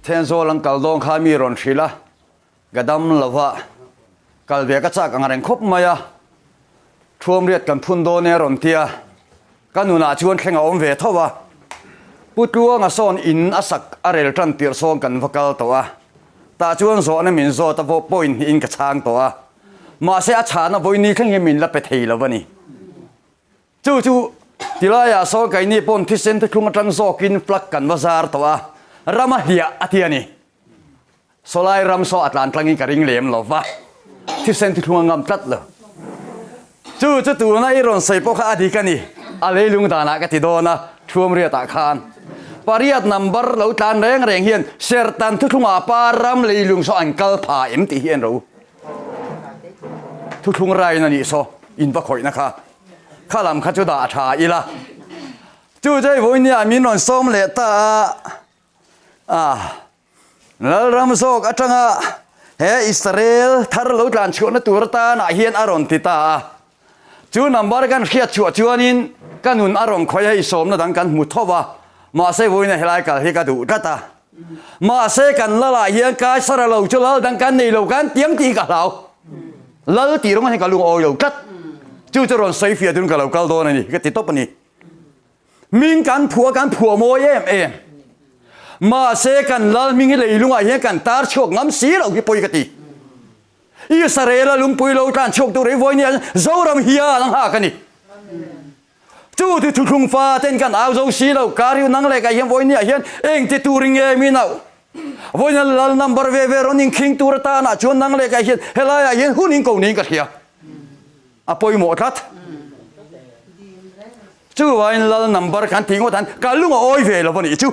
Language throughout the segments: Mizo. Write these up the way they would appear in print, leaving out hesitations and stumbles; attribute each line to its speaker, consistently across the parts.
Speaker 1: Thenzawl an kal dawn kha mi rawn hrilh a, ka dam lo va, kal ve ka chak ang reng khawp mai a, Thuamriat kan phun dawn e a rawn ti a, ka nunah chuan thleng a awm ve tho a, Pu Tluanga sawn in a sak a rel tan tirh sawn kan va kal tawh a, tah chuan zawhna min zawt a point hnihin ka chhang tawh a, mahse a chhahna vawini thleng hi min la pe thei lo a ni. Chu chu tilaiah sawn keini pawn thisen thuthlung atang zawkin flag kan va zar tawh a, ram a hliah a ti a ni. Sawlai ram saw a tlan tlangin ka ring lem lo va, thisen thuthlung a ngam tlat lo. Chu chu tuna i rawn sawi pawh kha a dik a ni, a leilung danah ka ti dawn a, Thuamriatah khan pariat number lo tlan reng reng hian Sertan thuthlungah pa ram leilung saw an kal pha em tih hi en ro. Thuthlung rain a nih saw in va khawihna kha. Kha lam kha chu dah a tha ila. Chu chu hei vawinia min rawn sawm leh ta a, ah Lalram zawk atanga he Israel thar lo tlan chhuahna tur atanah hian a rawn ti ta a. Chu number kan hriat chhuah chuanin ka nun a rawn khawih a, hei sawmna dang kan hmu tho va, mahse vawiina helai kal hi ka duh tlat a. Mahse kan lalah hian Kaisara lo chu lal dang kan nei lo kan tiang tih hi ka hlau. Lal tih rawng hian ka lungawi lo tlat. Chu chu rawn sawi fiah dun ka lo kal dawn a ni, ka ti tawp a ni. Hming kan phuah kan phuah mawi em em. Mahse kan lal hming hi leilungah hian kan tar chhuak ngam si lo hi pawi ka ti. Israel a lungpui lo tlan chhuak tur hi vawi nia Zoram hian a nghak a ni. Chu ti thuthlung fa ten kan au zo si lo, kar nang leh kai hian vawi nia hian eng ti turin nge min auh? Vawiin a lal number ve ve rawn inkhing tur atanah chuan nang leh kai hian helaiah hian hun in ko niin ka hria. A pawimawh tlat. Chuvain lal number kan tih ngawt han ka lung a awi ve lo a nih chu.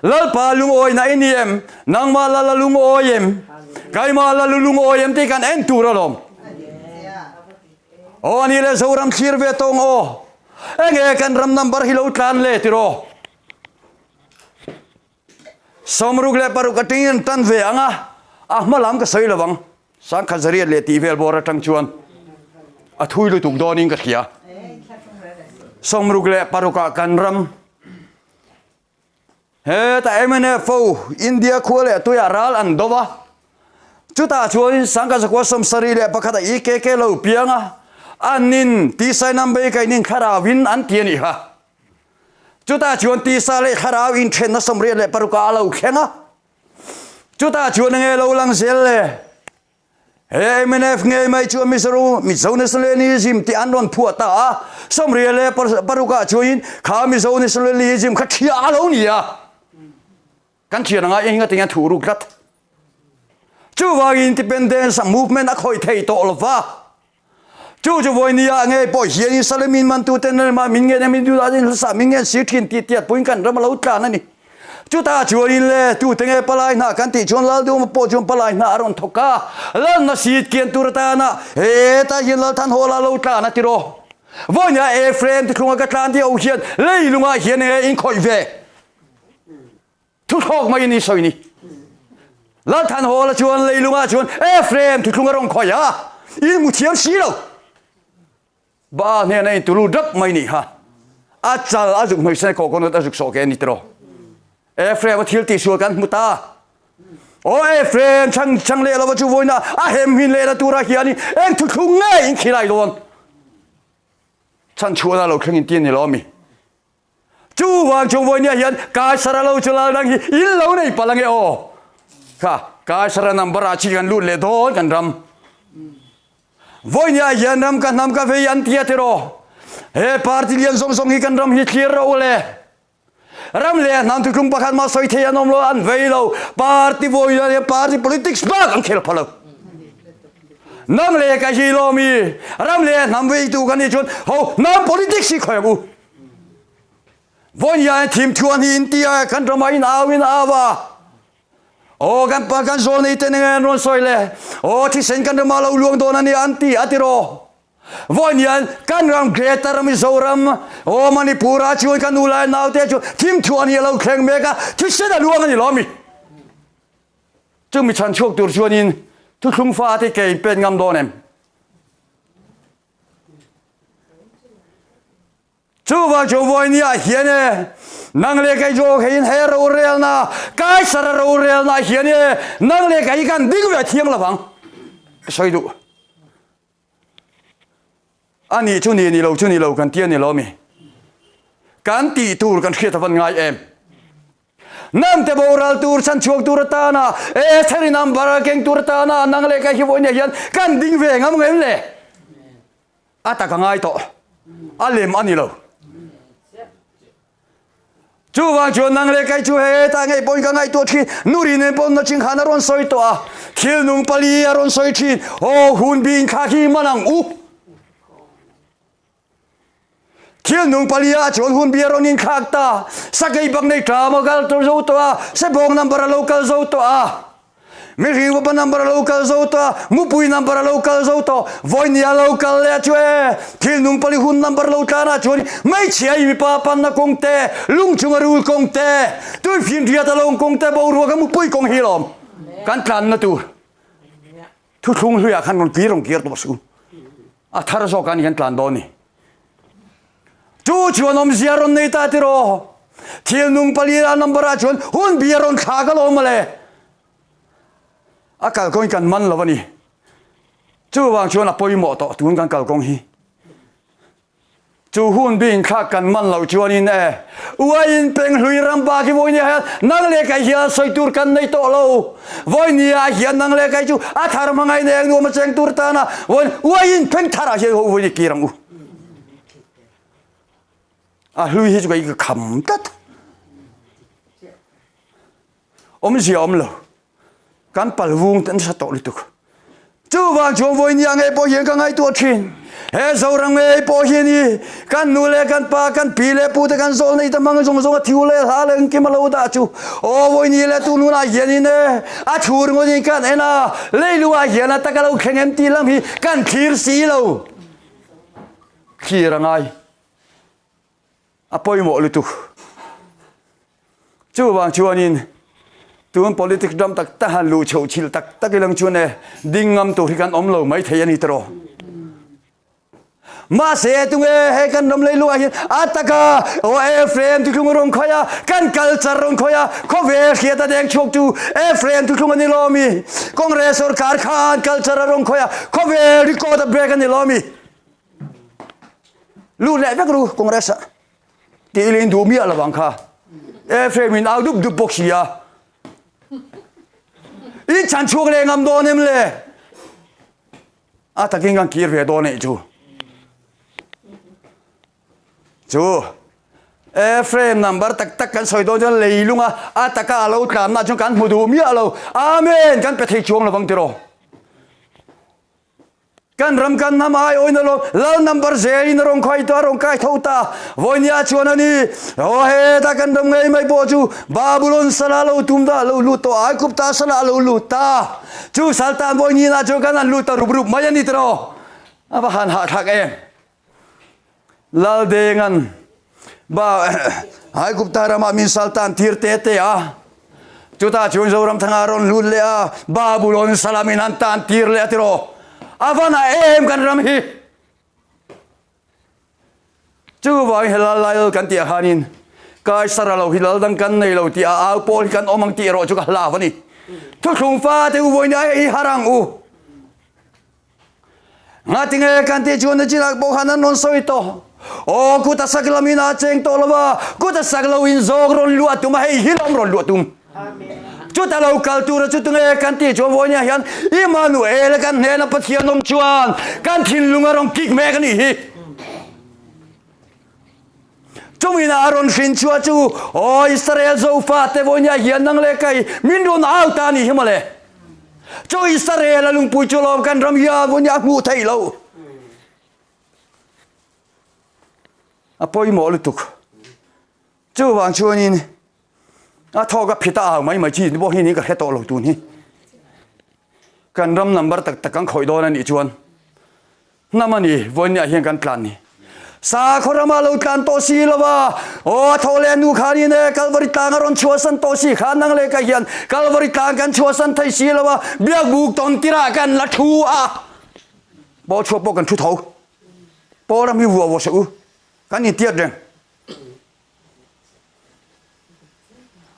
Speaker 1: Lalpa lungawi na i ni em? Nangmah lal a lungawi em? Keimah lal u lungawi em tih kan en tur alawm. Aw a ni le Zoram thlir ve tawng aw. Enge kan ram number hi lo tlan le tiraw? 66 atangin an tan ve ang a, a hma lam ka sawi lo ang. Sangkhat zariat leh tih vel bawr atang chuan a thui lutuk dawnin ka hria. 66 ah kan ram heta mnf ho India khua leh tuiah ral an do a, chutah chuan Sangkhat zakua 71 ah EKK lo piang a, an in tisai nambei kainin thlarauin an ti a nih kha. Chutah chuan tisa leh thlarau inthenna 86 ah a lo thleng a. Chutah chuan enge lo lang zel le? He mnf ngei mai chuan Mizo Mizo Nationalism tih an rawn phuah ta a. 86 ah chuanin kha Mizo Nationalism kha thiah a lo ni a. Kan thian anga eng eng atinge thu ruk tlat. Chuvangin independence movement a khawih thei tawh lo va. Chu chu vawinia ngei pawh hian in Salemin mantu ten rema min ngen min duh in hlasa min ngen si thin ti tiat puin kan ram a lo tlan a ni. Chutah chuan in le tu te nge palai hna kan tih chuan Lalduma pawh chuan palai hna a rawn thawk a. Lalna seat kian tur atana hetah hian Lalthan Hall a lo tlan a tiraw. Vawinia Ephraim thlunga ka tlan diau hian leilungah hian nge in khawih ve. Thuthlawk mai in i sawi ni. Lalthan Hawla chuan leilungah chuan Ephraim thuthlung a rawn khawih a, in hmu thiam si lo. Baal hnena in tulu dap mai nih kha. A chal a zuk hnuai sen coconut a zuk sawh ke a ni tiraw. Ephraim a thil tihsual kan hmu ta. Aw Ephraim chang chang leh lova chu vawiina a hem hin lehna tura hianin eng thuthlung nge in khilai dawn. Chhan chhuahna lo thleng in ti a ni lo ami. Chu vang chung vawinia hian Kaisara lo chu lal dang hi in lo nei palh ange aw. Kha Kaisara number ah chi kan lut leh dawn kan ram. Vawinia hian ram ka hnam ka vei an tia tiraw. He party lian zawng zawng hi kan ram hi thlir ro le. Ram leh hnam thuthlung pakhat mah sawi thei an awm lo an vei lo. Party vawinia hian party politics bak an khel pha lo. Nang leh ka hi lawmi ram leh hnam veitu kan nih chuan ho hnam politics hi khawi ang u. Vawiin hian thim thuan hi in ti a, kan ramah in au in au a. Aw kan pa kan zawl nei te nge an rawn sawi le. Aw thisen kan ramah lo luang dawn a ni an ti a ti rawh. Vawiin hian kan ram Greater Mizoram, aw Manipur ah chuan kan u lai naute chu thim thuan hi a lo thleng mek a, thisen a luang a ni lo mi. Chumi chhan chhuak tur chuanin thuthlung fate ke in pen ngam dawn em? Chuvang chu vawinia hian e, Nang leh kei zawk heiin he rorelna, Kaisara rorelna hian e nang leh kei hi kan ding ve thiang lovang. Ka sawi duh. A nih chu ni, ni lo chu ni lo kan ti a ni lo mi. Kan tih tur kan hriat a van ngai em. Nangte boral tur chhan chhuak tur atana Etheri number a keng tur atana nang leh kei hi vawiin ah hian kan ding ve ngam ngem le? A tak a ngai tawh. A lem a ni lo. Chuvang chuan nang leh kei chu hetah ngei pawhin ka ngaihtuah thin. Nuri nen pawh naching khan a rawn sawi tawh a. Thil nung pali a rawn sawi thin. Aw hun bi inthlak hi man ang u. Thil nung palia chuan hun bi a rawn inthlak ta. Sakei bak nei ṭam a kal zo tawh a, sebawng number a lo kal zo tawh a, mihring upa number a lo kal zo tawh a, mupui number a lo kal zo tawh. Vawinia a lo kal leh chu e, thil nung pali hun number lo tlanah chuan hmeichhia i mipa panna kawng te, lung chunga rul kawng te, tuifinriat a lawng kawng te, boruak a mupui kawng hi lawm kan tlanna tur. Thuthlung hluiah khan rawn kir rawn kir tawh suh. A thar zawk a ni kan tlan dawn ni. Chu chuan awmzia rawn nei ta tiraw? Thil nung palila number ah chuan hun bi a rawn thlak alawm mawle. A kalkawng hi kan man lo a ni. Chuvang chuan a pawimawh tawh tun kan kalkawng hi. Chu hun bi inthlak kan man loh chuanin e, uaiin penghlui ram bak hi vawinia hian nang leh kai hian sawi tur kan nei tawh lo. Vawinia hian nang leh kai chu a thar hmangaih nek nuam a cheng tur tana vawiin uaiin pheng tharah hian ho vawiin i kir ang u. A hlui hi chu kei ka kham tlat. Awmzia awm lo. Kan pal vung te nasa tawh lutuk. Chuvang chuan vawinia ngei pawh hian ka ngaihtuah thin. He Zoram ngei pawh hian i kan nu leh kan pa, kan pi leh pu te kan zawl nei ta hmang zawng zawng a thiu leh hla leh engkim a lo dah chu. Aw vawinia leh tu nunah hian in e a thu ringawt in kan en a, leiluah hian a taka lo thleng em tih lam hi kan thlir si lo. Thlir a ngai. A pawimawh lutuk. Chuvang chuanin tun politics ram tak tak han luh chhoh chhilh tak tak ilang chuan e ding ngam tur hi kan awm lo mai thei a ni tawh. Mahse tunge he kan ram leiluah hian a taka aw Ephraim thuthlung a rawn khawih a, kan culture rawn khawih a, khawvel hriat a deng chhuak chu Ephraim thuthlung a ni lo mi? Congress sorkar khan culture a rawn khawih a, khawvel record a break a ni lo mi? Lut leh vek ru Congress ah tih ilin duh miah lovang kha. Ephraim in au dup dup bawk si a. In chhan chhuak leh ngam dawn em le? A takin kan kir ve dawn anih chu. Chu Ephraim number tak tak kan sawi dawn chuan leilunga a taka a lo tlanna chuan kan hmu duh miah lo. Amen kan pe thei chuang lovang tiraw. Kan ram kan hnam ai awin alawm lal number zelin a rawn khawi tawh a rawn kai tho ta. Vawinia chuan a ni, Aw heta kan ram ngei mai pawh chu Babulon sala lo tum dah lo lut tawh, Aigupta sala lo lut ta. Chu sal tan vawininah chuan kan han lut ta rup rup mai a ni tiraw? A va han hahthlak em! Laldenga'n ba Aigupta ramah min sal tan tir te te a, chutah chuan Zoramthanga a rawn lut leh a, Babulon sala min han tan tir leh a tiraw? A van a em kan ram hi! Chuvangin he lal lail kan tih ah khanin Kaisara lo hi lal dang kan nei lo tih a au pawl hi kan awm ang tih erawh chu ka hlau a ni. Thuthlung fate u vawiin ai i har ang u. Ngatinge kan tih chuan nachinah pawh khan an rawn sawi tawh. Aw kut a sak lamin a cheng tawh lo va, kut a sak lo in zawk rawn luah tum a, hei hi lawm rawn luah tum. Chuta lo kal tura chu tunge kan tih chuan vawinia hian Immanuel kan hnena Pathian awm chuan kan thinlung a rawn kik mek a nih hi. Chumina a rawn hrin chhuah chu, Aw Israel Zofate vawinia hian nang leh kai min rawn au ta a nih hi mawle. Chu Israel a lungpui chu lawm kan ram hian vawinia a hmuh theih loh. A pawimawh lutuk. Chuvang chuanin a thawk a phit a au mai mai chi pawh hi ni ka hre tawh lo tun hi. Kan ram number tak tak kan khawih dawn a nih chuan Hnam a ni, vawinia hian kan tlan ni. Sakhaw rama lo tlan tawh si lo va, aw a tho leh nu khan in e Kalvari tlang a rawn chhuahsan tawh si khan nang leh ka hian Kalvari tlang kan chhuahsan thei si lo va, biakbuk tawn tirah kan la thu a. Pawl chhuak pawh kan thu tho. Pawl ram hi vuah vuah seh u, kan intiat reng.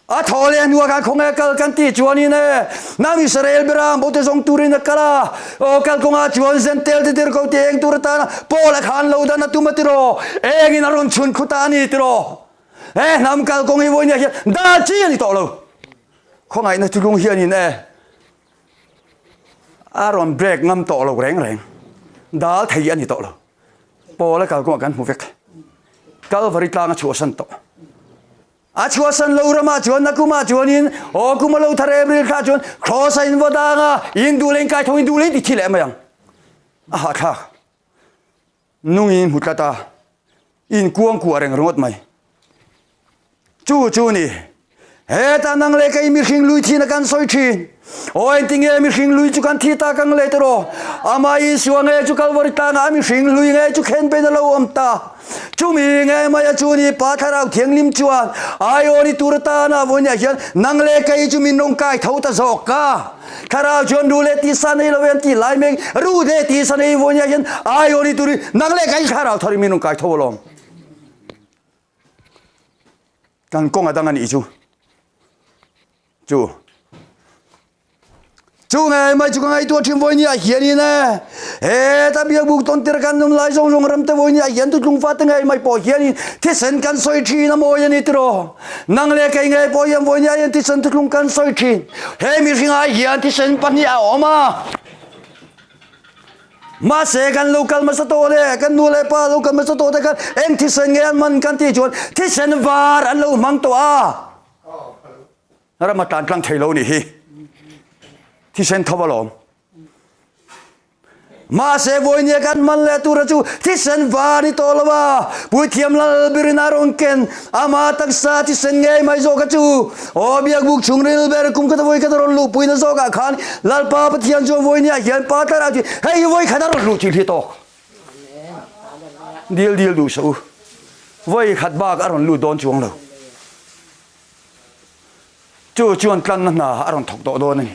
Speaker 1: A thaw leh hnuah khan khawnge kal kan tih chuanin e, nang Israel beram bote zawng turin a kal a, aw kal kawngah chuan Zentel te tirhkoh te eng tur atana Paul a khan lo dan a tum a tiraw, engin a rawn chhun khut a a ni tiraw. He hnam kal kawng hi vawinia hian dal chi a ni tawh lo. Khawngaihna chu lung hianin e, a rawn break ngam tawh lo reng reng. Dal thei a ni tawh lo. Paul a kal kawngah kan hmu vek. Kalvari tlang a chhuahsan tawh. A chhuahsan lo ramah chuan na kumah chuanin aw kum a lo thar April thla chuan cross a in va dang a, in duh leh in kai tho in duh leh in ti thi leh mai ang. A hahthlak. Nungin hmu tlat a, in kuang kuah reng ringawt mai. Chu chu ni. Heta nang leh kei mihring lui thin a kan sawi thin. Aw engtinge mihring lui chu kan thi tak ang le tiraw? Amah Isua nge chu Kalvari tlangah a mihring lui nge chu khen pen a lo awm ta. Chumi nge mai a chu ni Pa Thlarau Thianghlim chuan aiaw ni tur atana vawinia hian nang leh kei chu min rawn kai tho ta zawk a. Thlarau chuan ru leh tisa nei lo em tih lai mek ru leh tisa nei vawinia hian aiaw ni turin nang leh kei Thlarau tharin min rawn kai tho alawm. Kan kawng a dang a nih chu. Chu. Chu nge mai chu ka ngaihtuah thin vawi ni ah hian in e. He ta biak buk tawn tir kan num lai zawng zawng ram te vawi ni ah hian tutlung fa te ngei mai pawh hian in thisen kan sawi thin a mawi a ni tiraw. Nang leh kei ngei pawh hian vawi ni ah hian thisen tutlung kan sawi thin. He mihring ah hian thisen pahnih a awm a. Mahse kan lo kal hmasa tawh le, kan nu leh pa lo kal hmasa tawh te khan eng thisen nge an hman kan tih chuan thisen var an lo hmang tawh a. Ram a tlan tlang thei lo nih hi. Thisen tho alawm. Mahse vawinia kan hman leh tura chu thisen var ni tawh lo a, Puithiam Lalbirin a rawn ken ama taksa thisen ngei mai zawk a chu. Aw biakbuk chhungril ber kum khat a vawi khat a rawn luhpuina zawkah khan Lalpa Pathian chuan vawinia hian Pa Thlarau chu hei hi vawi khat a rawn luh thil hi tawk. Dil dil duh suh u. Vawi khat bak a rawn lut dawn chuang lo. Chu chuan tlanna hna a rawn thawk tawh dawn a ni.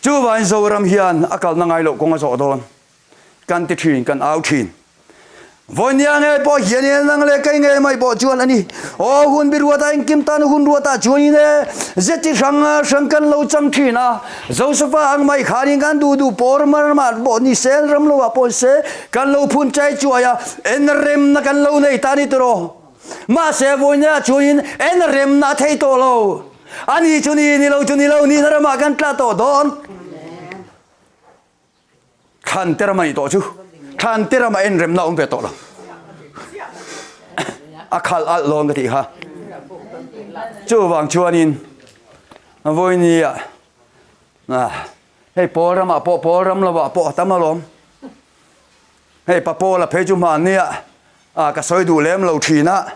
Speaker 1: Chuvangin Zoram hian a kalna ngai loh kawng a zawh dawn. Kan ti thin, kan au thin. Vawinia ngei pawh hian in nang leh kei ngei mai pawh chuan a ni. Aw hun bi ruata engkim tan hun ruata chuan in e ze chi hrang hrang kan lo chang thin a. Josefa ang mai khan in kan duh duh pawr mar mah pawh ni se ram lo ah pawh se kan lo phun chai chuai a en remna kan lo nei ta ni tiraw. Mahse vawinia chuan in en remna a thei tawh lo. Ani chu ni ni lo chu ni lo nihna ramah kan tla tawh dawn. Thlan te rama nih tawh chu thlan te rama en remna awm ve tawh lo. A khalh alh lawn ka tih kha. Chuvang chuanin vawinia hei pawl ramah pawh pawl ram lovah pawh a tam alawm. Hei pa Paula phei chu hmannia a ka sawi duh lem lo thin a,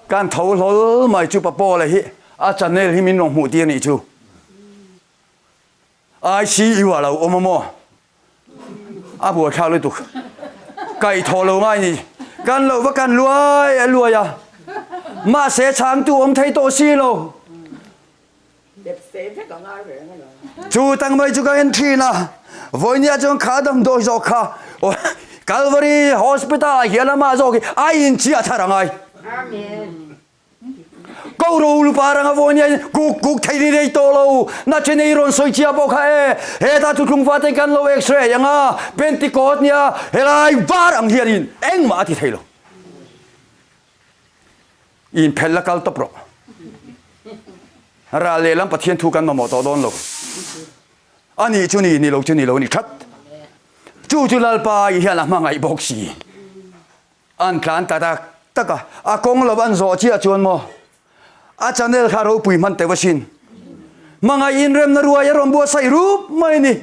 Speaker 1: kan tho hlawl mai chu pa Paula hi a channel hi min rawn hmuh tir nih chu. ICU ah lo awm a maw? A buaithlak lutuk. Kaihthawh lo ngai ni. Kan lo va kan luai a luai a. Mahse chhangtu awm thei tawh si lo. Chu tang mai chu ka en thin a. Vawinia chuan kha damdawi zawk kha Calvary Hospital ah hian amah zawk hi a inchiah thar a ngai. Ko ro lupa ranga vawinia in kuk kuk thei ni rei tawh lo. Na chen ei rawn sawi chia pawh kha e. Heta thuthlung fa ten kan lo x-ray anga Pentecost nia helai var ang hian in engmah a ti thei lo. In phelh la kal tawp rawh. Ral lehlam Pathian thu kan mamawh tawh dawn lo. A nih chu ni, ni lo chu ni lo ni that. Chu chu Lalpa i hian a hmangaih bawk si. An tlan ta tak tak a, a kawng lo an zawh chiah chuan maw a channel kha ropui hman teuh asin. Hmangaih inremna ruai a rawn buatsaih rup mai a ni.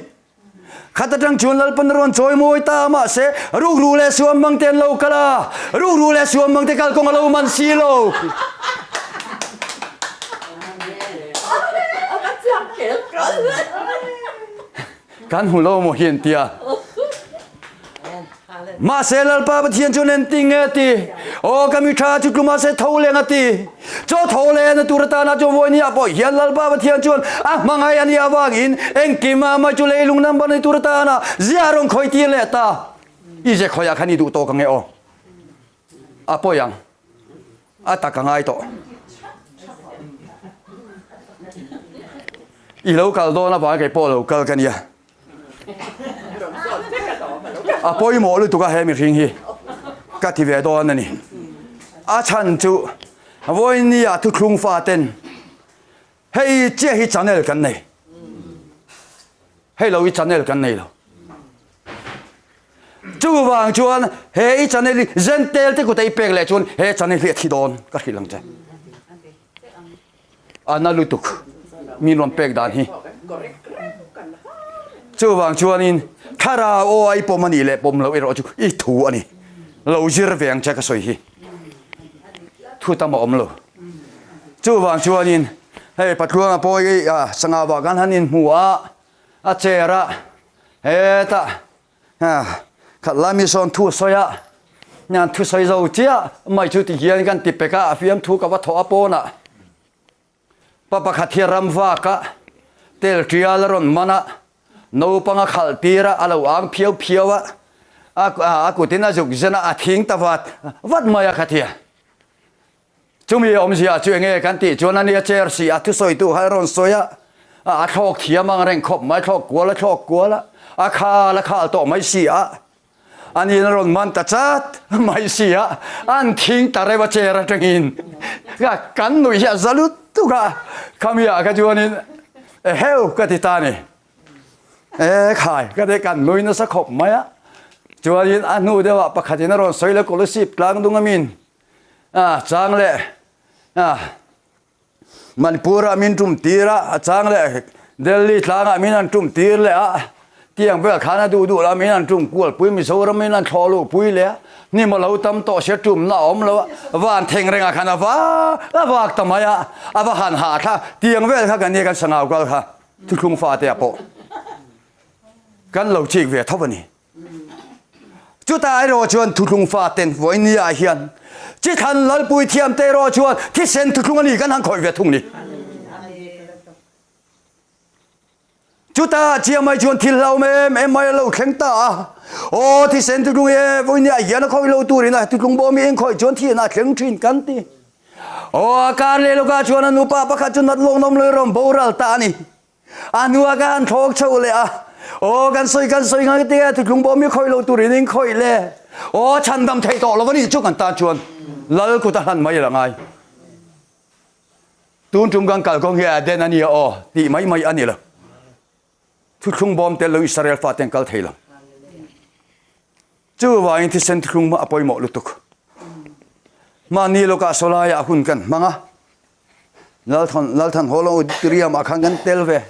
Speaker 1: Khat atang chuan Lalpan a rawn chawi mawi ta a, mahse rukru leh suam hmang te an lo kal a, rukru leh suam hmang te kalkawng a lo man si lo. Kan hmu lo maw hian tia. Mahse Lalpa Pathian chuan engtin nge a ti? Aw ka mi tha chu tluma se tho leng a ti. Chaw tho leh na tur atana chu vawi nia pawh hian Lalpa Pathian chuan a hmangaih a nih avangin engkim a mai chu leilung number nei tur atana zia rawn khawi tir leh ta. I ze khawiah khan i duh tawk ang e aw. A pawi ang. A tak a ngai tawh. I lo kal dawn avang kei pawh lo kal ka nia. A pawimawh lutuk a he mihring hi ka ti ve dawn a ni. A chhan chu vawinia thuthlung faten hei chiah hi channel kan nei. Hei lo hi channel kan nei lo. Chuvang chuan he i channel hi Zentel te kut a i pek leh chuan he channel hi a thi dawn ka hrilh ang che. A na lutuk min rawn pek dan hi. Chuvang chuanin thlarau aw a i pawm a nih leh pawm loh erawh chu i thu a ni. Lo zir ve ang che ka sawi hi. Thu tam a awm lo. Chuvang chuanin hei Patluanga pawh hi sangha vah kan han inhmu a, a chair a, hetah Khat lai mi sawn thu a sawi a, an thu sawi zo chiah mai chu ti hian kan ti pek a, a fiam thu ka va thawh a pawnah pa pakhat hi a ram vak a, tel tial a rawn man a, naupang a khalh tir a, a lo ang phiau phiau a, a kutin a zuk zen a, a thing ta vat vat mai a kha thia. Chumi awmzia chu enge kan tih chuan ania chair si a thusawitu kha a rawn sawi a, a thlawk thiam ang reng khawp mai, thlawk kual a thlawk kual a, a khal a khal tawh mai si a, aniin a rawn man ta chat mai si a, an thing ta reuh a chair atangin kan nuih hi a za lutuk a, khami ah kha chuanin eheu ka ti ta a ni. E khai ka ti kan nui nasa khawp mai a, chuanin a hnu deuhah pakhatin a rawn sawi leh Kolasib tlang dung amin A chang leh a Manipur ah min tum tir a, a chang leh Delhi tlang ah min han tum tir leh a, tiang vel khan a duh duh la min han tum kual pui Mizoram min han thlawh luh pui leh a, hnim a lo tam tawh sia tum na a awm lo a, van theng reng ah khan a va a vak ta mai a, a va han hah thla tiang vel kha kan nia kan sangau kal kha thuthlung fate ah pawh kan lo chik ve tho a ni. Chutah erawh chuan thuthlung faten vawinia ah hian chithan Lalpui thiamte erawh chuan thisen thuthlung a ni kan han khawih ve thung ni. Chutah chiang mai chuan thil hlauhawm em em mai a lo thleng ta a. Aw thisen thuthlung e vawinia ah hian a khawih lo turin a thuthlung bawm hi engkhawih chuan thian a thleng thin kan ti. Aw a kar leh lawkah chuan a nupa pakhat chu nat lawknawm lo erawh an boral ta a ni. A hnuah ka han thlawk chho leh a, Aw, kan sawi kan sawi ngai te, thuthlung bawm hi khawih lo turin in khawih le. Aw, chhandam theih tawh lo a nih chu kan tan chuan Lal kut a hlan mai la ngai. Tun tum kan kalkawng hi a den a nia aw tih mai mai a ni lo. Thuthlung bawm tel lo Israel faten kal thei lo. Chuvangin thisen thuthlung hma a pawimawh lutuk. Mahni lawkah sawlaiah hun kan hmang a, Lalthan Lalthan Hall Auditorium ah khan kan tel ve.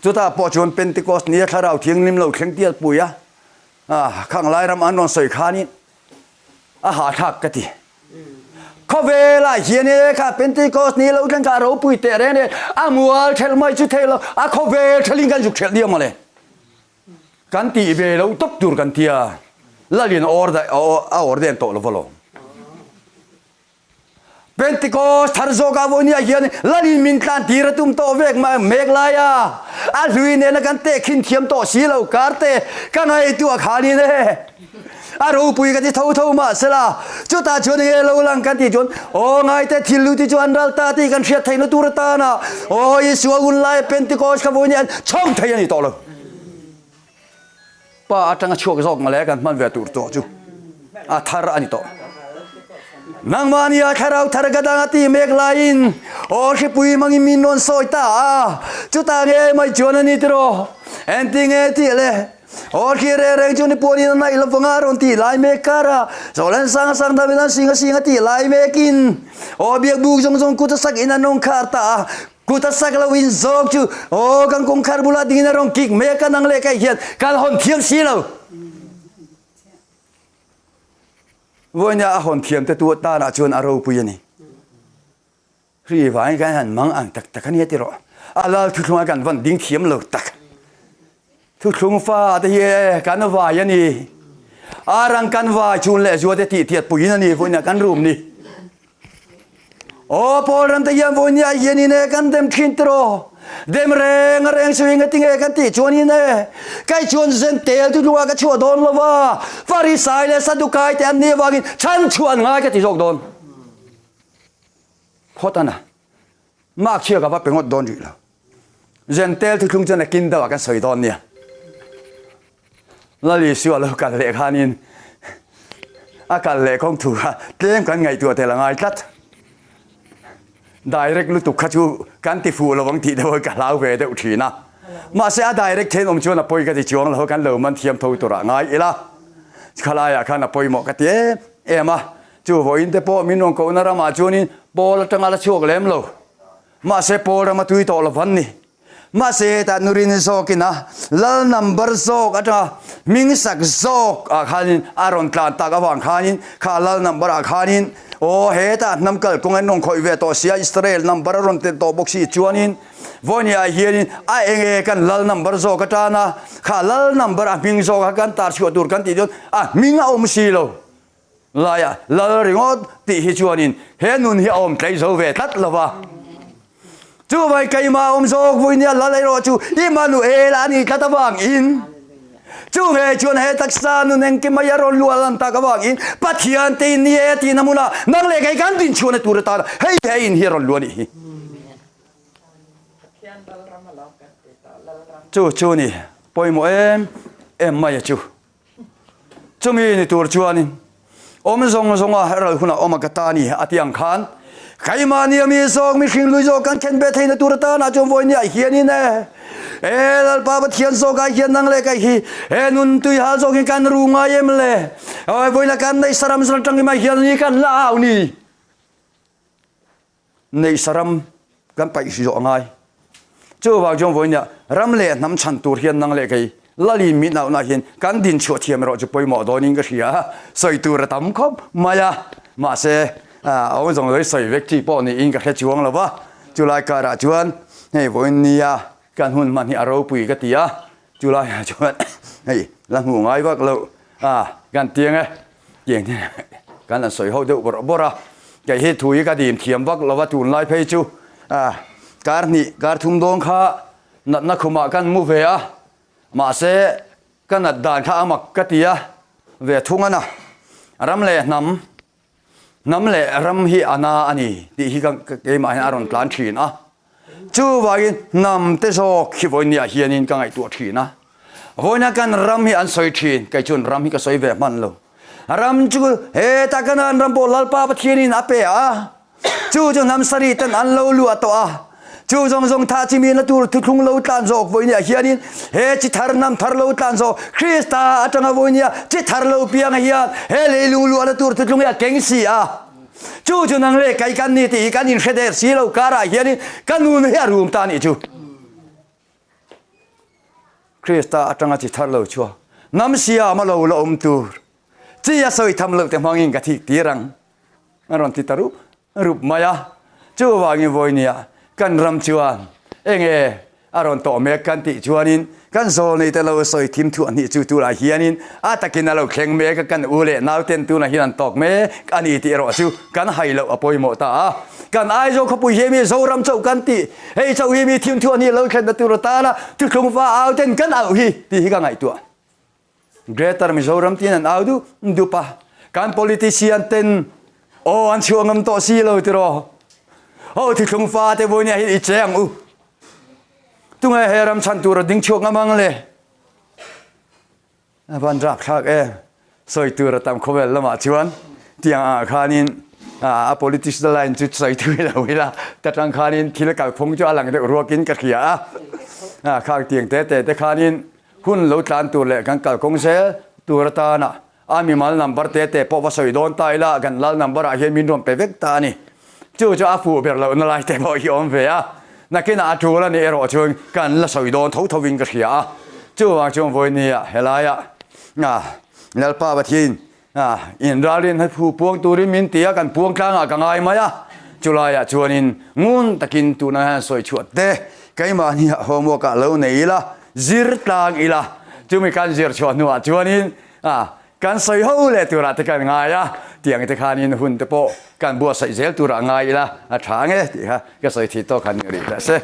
Speaker 1: Chutah pawh chuan Pentecost nia thlarau thianghlim lo thleng tial pui a, ah khang lai ram an rawn sawi khanin a hahthlak ka ti. Khawvelah hian e kha Pentecost ni lo thleng kha a ropui teh reng reng a mual thelh mai chu theih lo a khawvel thelhin kan zuk thelh diam mawle. Kan tih ve lo tawp tur kan tia Lalin a awr den tawh lo va lawm. Pentecost thar zawk ah vawinia hian Lalin min tlan tir a tum tawh vek mai mek lai a, a hlui nena kan tehkhin thiam tawh si lo kar te ka ngaihtuah khanin e a ropui ka ti tho tho mahsela chutah chuan enge lo lang kan tih chuan aw ngaite thil lu te chu an ral ta tih kan hriat theihna tur atana aw Isua hun laia Pentecost kha vawinia an chhawng thei a ni tawh lo. Pa atanga chhuak zawk mawle kan hman ve tur tawh chu a thar a ni tawh. Nangmahni a thlarau thar ka dang a ti mek laiin aw hripui hmangin min rawn sawi ta a, chutah nge mai chuan a ni tiraw? Engtinge tih le? Aw thli reng reng chu ni puanin a naih lovang a rawn tih lai mek kar a, Zawhlen sang a sang David an sing a sing a tih lai mekin aw biakbuk zawng zawng kut a sak in an rawn khar ta a, Kut a sak lo in zawk chu aw kan kawngkhar bulah dingin a rawn kik mai a, ka nang leh kai hian kan hawn thiam si lo. Vawinia a hawn thiam te tu tanah chuan a ropui a ni. Hri vangin kan han mang ang tak tak a nia tiraw. A lal thuthlung a kan van ding thiam lo tak. Thuthlung fa te hi e kan vai a ni. A rang kan vai chun leh zua te tih tiat puiin a ni vawinia kan rum ni. Aw Paul ram te hian vawinia hian in e kan dem thin tiraw. Dem reng a reng chu eng tinge kan tih chuan in e kai chuan zen tel chu tlunga ka chhuah dawn lova Farisai leh Sadukai te an nih avangin chhan chhuah an ngai ka ti zawk dawn. Phawt ana. Mark chhia ka va pe ngawt dawn rih lo. Jentail thuthlung chuan a kin deuh ah kan sawi dawn nia. Lal Isua lo kal leh khanin a kal leh kawng thu kha tlem kan ngaihtuah tel a ngai tlat. Direct lutuk kha chu kan ti fuh lo ang tih deuh ka hlau ve deuh thin a. Mahse a direct thein awm chuan a pawi ka ti chuang lo kan lo man thiam tho turah ngai ila. Khalaiah khan a pawimawh ka ti em em a. Chu vawiin te pawh min rawn kohna ramah chuanin Paul atanga la chhuak lem lo. Mahse Paul rama tui tawh lo van ni. Mahse hetah nurin zawkin a lal number zawk atanga hming sak zawk ah khanin a rawn tlan tak avang khanin kha lal number ah khanin aw hetah hnam kalkawng an rawn khawih ve tawh sia Israel number a rawn tel tawh bawk si chuanin vawinia ah hianin a enge kan lal number zawk atana kha lal number a hming zawk a kan tar chhuah tur kan tih chuan a hming a awm si lo. Laia lal ringawt tih hi chuanin he nun hi a awm tlei zo ve tlat lo va. Chuvai keimah awm zawk vui nia lal erawh chu Immanuel a nih tlat avangin chu nge chuan he taksa nun engkim mai a rawn luah lan tak avangin Pathian te in ni e tihna hmunah nang leh kei kan dinchhuahna tur atan hei he in hi a rawn luah a nih hi. Chu chu ni pawimawh em em mai a chu. Chumi ni tur chuanin awm zawng zawnga ral hunah awm a ka ta ni a ti ang khan keimahni a mi zawk mihring lui zawk kan khen ve theihna tur atana chuan vawinia hianin e e Lalpa Pathian zawkah hian nang leh kai hi he nun tui hal zawkin kan ru ngai em le vawiina kan neih saram zar atangin mai hian ni kan la au ni. Neih saram kan paih zawh a ngai. Chuvang chuan vawinia ram leh hnam chhan tur hian nang leh kei Lalin min auhna hian kan din chhuah thiam erawh chu pawimawh dawnin ka hria a, sawi tur a tam khawp mai a, mahse a awm zawng zawng hi sawi vek chi pawh niin ka hre chuang lo va, chulai karah chuan hei vawinia kan hun hman hi a ropui ka ti a, Chulaiah chuan hei la hmuh ngai vak loh a kan tiang e, tiang te kan han sawi ho deuh bawrh bawrh a, kei hi thu hi ka dim thiam vak lo va tunlai phei chu a kar hnih kar thum dawn kha natna khumah kan mu ve a, mahse ka nat dan kha a mak ka ti a ve thung a na, ram leh hnam Hnam leh ram hi a na a ni tih hi keimah hian a rawn tlan thin a. Chuvangin hnam te zawk hi vawinia hianin ka ngaihtuah thin a. Vawiina kan ram hi an sawi thin, kei chuan ram hi ka sawi ve hman lo. Ram chu hetah kanan ram pawh Lalpa Pathianin a pe a. Chu chu hnam sarih ten an lo luah tawh a, chu zawng zawng thah chimi na tur thuthlung lo tlan zawk vawinia hianin he chi thar hnam thar lo tlan zawk Krista atanga vawinia chi thar lo pianga hian he leilung luahna tur thuthlung hi a keng si a. Chu chu nang leh kei kan ni tih hi kan inhre der si lo karah hianin ka nun hi a rum ta a nih chu. Krista atanga chi thar lo chhuak hnam siam a lo la awm tur chi a sawi tham loh te hmangin ka thik tir ang. A rawn ti ta rup rup mai a. Chuvangin vawinia kan ram chuan enge a rawn tawh mek kan tih chuanin kan zawlnei te lo sawi thim thuah hnih chu turah hianin a takin a lo thleng mek a, kan u leh nauten tunah hian an tawk mek a ni tih erawh chu kan hai loh a pawimawh ta a. Kan Aizawl khawpui hi mi Zoram chauh kan tih, hei chauh hi mi thim thuah hnih lo thlenna tur atana thuthlung va au ten kan auh hi tih hi ka ngaihtuah. Greater Mizoram tiin an au dup dup a, kan politician ten aw an chhuah ngam tawh si lo tiraw. Ho thithlung fa te vawinia hi i che ang u. Tunge he ram chhan tur a ding chhuak ngam ang le? A van rap thlak em. Sawi tur a tam khawvel lamah chuan tiang ah khanin a politician line chu sawi thui lo ila ta tang khanin thil kalphung chu a lang deuh ruakin ka hria a. Khang tiang te te te khanin Hun lo tlan tur leh kan kalkawng zel tur atana a mimal number te te pawh va sawi dawn ta ila kan lal number ah hian min rawn pe vek ta a ni. Chu chu a fuh ber lohna lai te pawh hi awm ve a, nakinah a tul a nih erawh chuan kan la sawi dawn tho tho in ka hria a. Chuvang chuan vawinia helaiah Lalpa Pathian Inralrin hi phu puang turin min ti a, kan puang tlangah ka ngai mai a, chulaiah chuanin ngun takin tuna hian sawi chhuah te keimahni ah homework ah lo nei ila, zir tlang ila, chumi kan zir chhuah hnuah chuanin kan sawi ho leh turah te kan ngai a, tiang te khanin hun te pawh kan buatsaih zel turah ngai ila a tha nge tih kha ka sawi thih tawk han ni rih hle se.